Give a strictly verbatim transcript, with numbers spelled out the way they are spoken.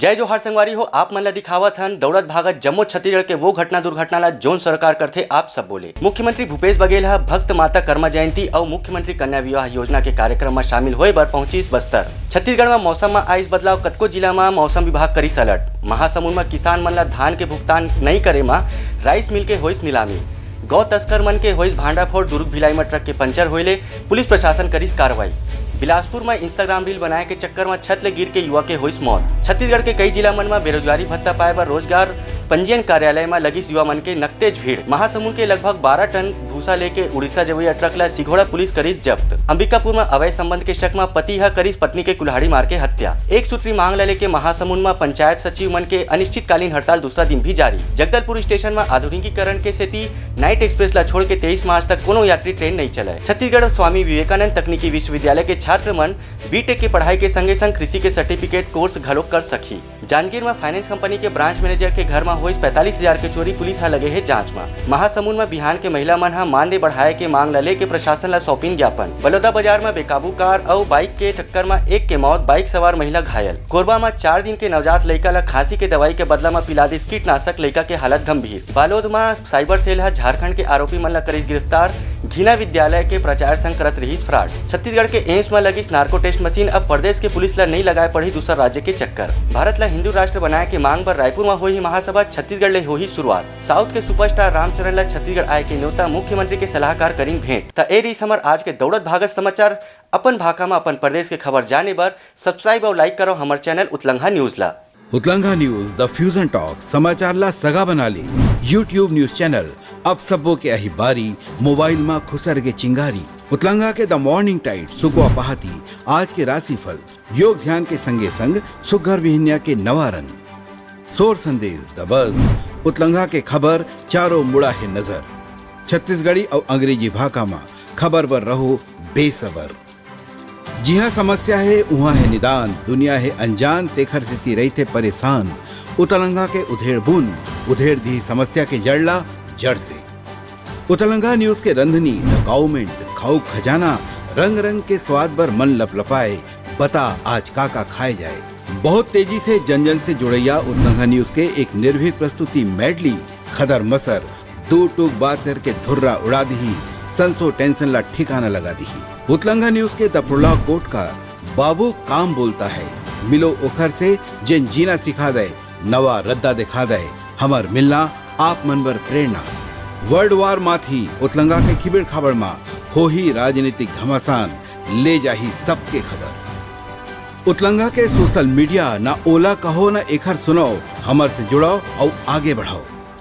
जय जोहार संगवारी हो, आप मन ला दिखावत हन दौड़त भागत जम्मो छत्तीसगढ़ के वो घटना दुर्घटना ला, जोन सरकार करथे आप सब बोले। मुख्यमंत्री भूपेश बघेल ह भक्त माता कर्मा जयंती अउ मुख्यमंत्री कन्या विवाह योजना के कार्यक्रम म शामिल होए बर पहुंचिस बस्तर। छत्तीसगढ़ म मौसम म आइस बदलाव, कतको जिला म मौसम विभाग करिस अलर्ट। महासमुंद म किसान मन ला धान के भुगतान नइ करे म राइस मिल के होइस नीलामी। गौ तस्कर मन के होइस भांडाफोड़, दुर्ग भिलाई म ट्रक के पंचर होए ले पुलिस प्रशासन करिस कार्रवाई। बिलासपुर म Instagram reel बनाए के चक्कर म छत ले गिर के युवा के होइस मौत। छत्तीसगढ़ के कई जिला मन म बेरोजगारी भत्ता पाए बर रोजगार पंजीयन कार्यालय म लगिस युवा मन के नकतेज भीड़। महासमुंद के लगभग बारह टन भूसा लेके उड़ीसा जवइया ट्रक ला सिघोड़ा पुलिस करिस जब्त। अंबिकापुर म अवैध संबंध के शक म पति ह करिस पत्नी के कुल्हाड़ी मार के हत्या। एक सूत्री मांग ला लेके महासमुंद म पंचायत सचिव मन के अनिश्चितकालीन हड़ताल दूसरा दिन भी जारी। जगदलपुर स्टेशन म आधुनिकीकरण के सेती नाइट एक्सप्रेस ला छोड़ के तेईस मार्च तक कोनो यात्री ट्रेन नइ चलय। छत्तीसगढ़ स्वामी विवेकानंद तकनीकी विश्वविद्यालय के छात्र मन बीटेक के पढ़ाई के संगे संग कृषि के सर्टिफिकेट कोर्स घलो कर सकही। जांजगीर म फाइनेंस कंपनी के ब्रांच मैनेजर के घर म होइस पैंतालीस हजार के चोरी, पुलिस ह लगे हे जांच म। महासमुंद म बिहान के महिला मन ह मानदेय बढ़ाए के मांग ल लेके प्रशासन ल सौंपिन ज्ञापन। बलौदा बाजार म बेकाबू कार अउ बाइक के टक्कर म एक के मौत, बाइक सवार महिला घायल। कोरबा म चार दिन के नवजात लइका ल खांसी के दवाई के बदला म पिला दिस कीटनाशक, लइका के हालत गंभीर। बालोद म साइबर सेल ह झारखंड के आरोपी मन ल करिस गिरफ्तार, घिना विद्यालय के प्राचार्य संग करत रिहिस फ्रॉड। छत्तीसगढ़ के एम्स म लगिस नार्को टेस्ट मशीन, अब प्रदेश के पुलिस ल नइ लगाए पड़ही दूसर राज्य के चक्कर। भारत ल हिंदू राष्ट्र बनाए के मांग बर रायपुर म होही महासभा, छत्तीसगढ़ ले होही शुरुआत। साउथ के सुपरस्टार रामचरण ल छत्तीसगढ़ आए के न्योता, मुख्यमंत्री के सलाहकार करिन भेंट। त ए रिहिस हमर आज के दौड़त भागत समाचार। अपन भाखा म अपन प्रदेश के खबर जाने बर subscribe अउ like करो हमर चैनल उतलंघा न्यूज ला। उतलंघा न्यूज, द फ्यूजन टॉक, समाचार ला सगा बना ले। YouTube न्यूज चैनल, अब सबो के आही बारी, मोबाइल मा खुसर गे चिंगारी। उतलंघा के द मॉर्निंग टाइट, सुकवा पहाती, आज के राशिफल, योग ध्यान के संगे संग सुग्घर बिहनिया के नवा रंग। सोर संदेश, द बज, उतलंघा के खबर, चारों मुड़ा हे नजर। छत्तीसगढ़ी अउ अंग्रेजी भाखा मा खबर बर रहो बेसबर। जिहां समस्या हे, उहां हे निदान, दुनिया हे अनजान, तेखर सेती रहिथे परेशान। उतलंघा के उधेड़ बुन, उधेड़ दिही समस्या के जड़ ला जड़ से। उतलंघा न्यूज के रंधनी, द काउमेंट, खाऊ खजाना, रंग रंग के स्वाद बर मन लपलपाए, बता आज का का खाए जाए। बहुत तेजी से जन जन से जुड़ैया उतलंघा न्यूज के एक निर्भीक प्रस्तुति मेडली, खदर मसर, दू टूक बात करके धुर्रा उड़ा दिही, संसो टेंशन ला ठिकाना लगा दिही। उतलंघा न्यूज के द प्रोलॉग कोट का, बाबू काम बोलता है, मिलो ओखर से जेन जीना सिखा दे, नवा रद्दा दिखा दे, हमर मिलना आप मन बर प्रेरणा। वर्ल्ड वार माथी उतलंघा के खिबिड़ खाबड़ मा होही राजनीतिक घमासान, ले जाही सबके खबर। उतलंघा के सोशल मीडिया, ना ओला कहो ना एखर सुनाओ, हमर से जुड़ाओ अउ आगे बढ़ाओ।